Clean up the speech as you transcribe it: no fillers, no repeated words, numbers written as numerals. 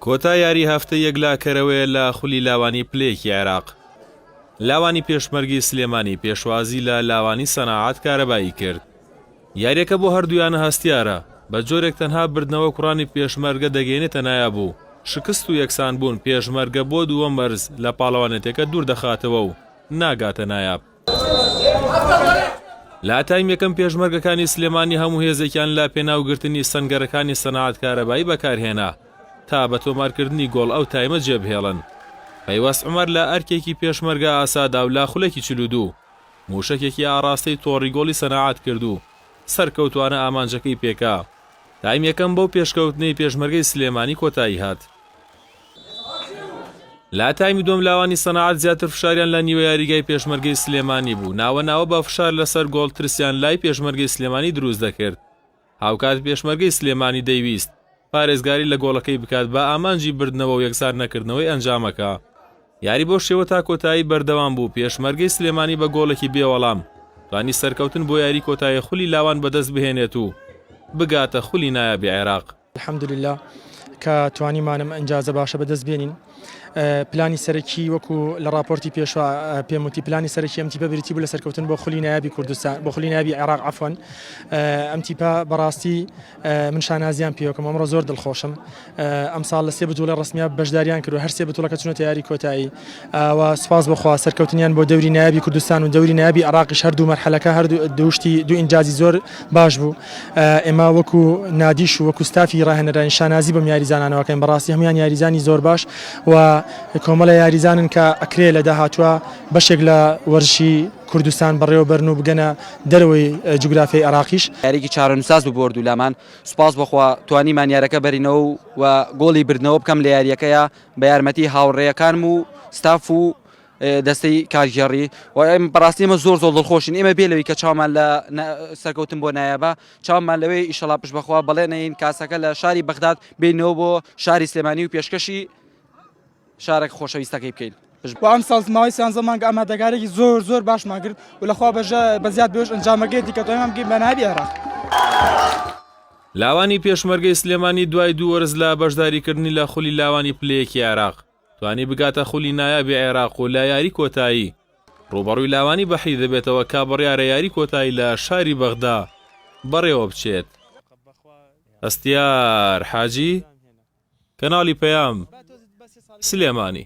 کۆتا یاری هەفتەی یەکلاکەرەوەیە لە خولی لاوانی پلەیەکی عێراق. لاوانی پێشمەرگەی سلێمانی پێشوازی لە لاوانی سەناعەت کارەبایی کرد. یاریەکە بۆ هەردوویانە هەستیارە، بە جۆرێک تەنها بردنەوە کوڕانی پێشمەرگە دەگەیەنێتە نایاب و شکست و یەکسانبوون پێشمەرگە بۆ دووەم وەرز لە پاڵەوانێتیەکە دوور دەخاتەوە و ناگاتە نایاب. لە تایم یەکەم پێشمەرگەکانی سلێمانی هەموو هێزێکیان لە پێناو گرتنی سەنگەرەکانی سەناعەت کارەبایی بەکارهێنا تا بە تۆمارکردنی گۆڵ ئەو تایمە جێبهێڵن. پەیوەست عومەر لە ئەرکێکی پێشمەرگە ئاسادا و لە خولەکی 42 مووشەکێکی ئاڕاستەی تۆڕی گۆڵی سەناعەت کرد و سەرکەوتوانە ئامانجەکەی پێکا. تایم یەکەم بەو پێشکەوتنەی پێشمەرگەی سلێمانی کۆتایی هات. لە تایمی دووەم لاوانی سەناعەت زیاتر فشاریان لە نیوە یاریگای پێشمەرگەی سلێمانی بوو، ناوە ناوە بە فشار لەسەر گۆڵ ترسیان لای پێشمەرگەی سلێمانی دروست دەکرد، هاوکات پێشمەرگەی سلێمانی دەیویست پارێزگاری لە گۆڵەکەی بکات بە ئامانجی بردنەوە و یەکسان نەکردنەوەی ئەنجامەکە. یاری بەو شێوە تا کۆتایی بەردەوام بوو، پێشمەرگەی سلێمانی بە گۆڵێکی بێ وەڵام توانی سەرکەوتن بۆ یاری کۆتایی خولی لاوان بەدەست بهێنێت و بگاتە خولی نایابی عێراق. الحمدللە کە توانیمان ئەم ئینجازە باشە بەدەست بێنین. پلانی سەرەکی وەکو لە ڕاپۆرتی پێشوە پێم وتی پلانی سەرەکی ئەم تیپە بریتی بوو لە سەرکەوتن بۆ خولی نایابی کوردستان بۆ خولی نایابی عێراق عەفوەن ئەم تیپە بەڕاستی من شانازیان پێوەکەم ئەمڕۆ زۆر دڵخۆشم ئەمساڵ لە سێ بتوڵە ڕسمیە بەشداریان کرد و هەر سێ بتوڵەکە چونەتە یاری کۆتایی و سوپاس بۆ خوا سەرکەوتنیان بۆ دەوری نایابی کوردستان و دەوری نایابی عێراقیش هەردوو مەرحەلەکە هەردوو دووشتی دوو ئینجازی زۆر باش بوو ئێمە وەکو نادیش و وەکو ستافی ڕاهێنەرانی شانازی بەم یاریزانانەوەکەین بەڕاستی هەمویان یاریزانی زۆر باش و کۆمەڵە یاریزانن کە ئەکرێ لە داهاتوە بەشێک لە وەرزشی کوردستان بەڕێوە بەرن و بگەنە دەرەوەی جوگرافیای عێراقیش. یاریەکی چارەنووساز بوو بۆ هەردوولامان، سوپاس بۆ خوا توانیمان یارەکە بەرینەوە و گۆڵی بردنەوە بکەم لە یاریەکەیا بە یارمەتی هاوڕێیەکانم و ستاف و دەستەی کارگێڕی و بەڕاستی ئێمە زۆر زۆر دڵخۆشین ئێمە بێ لەوەی کە چاومان لە سەرکەوتن بۆ نایابە چاومان لەوەی ئیشەڵا پشت بەخوا بەڵێنەین کاسەکە لە شاری بەغداد بینەوە بۆ شاری سلێمانی و پێشکەشی شارەک خۆشەویستەکەی بکەین. و ئەمساڵ ماوەی سیانزە مانگ ئامادەکاریی زۆر زۆر باشمان کرد و لەخوا بە زیاد بێش ئەنجامەکەیەتی کە توانیمان بگەین بە نایابی عێراق. لاوانی پێشمەرگەی سلێمانی دوای دوو وەرز لە بەشداریکردنی لە خولی لاوانی پلەیەکی عێراق توانی بگاتە خولی نایابی عێراق و لە یاری کۆتایی ڕووبەڕووی لاوانی بەحری دەبێتەوە کە بڕیارە یاری کۆتایی لە شاری بەغدا بەڕێوەبچێت. هەستیار حاجی، کەناڵی پەیام، سلێمانی.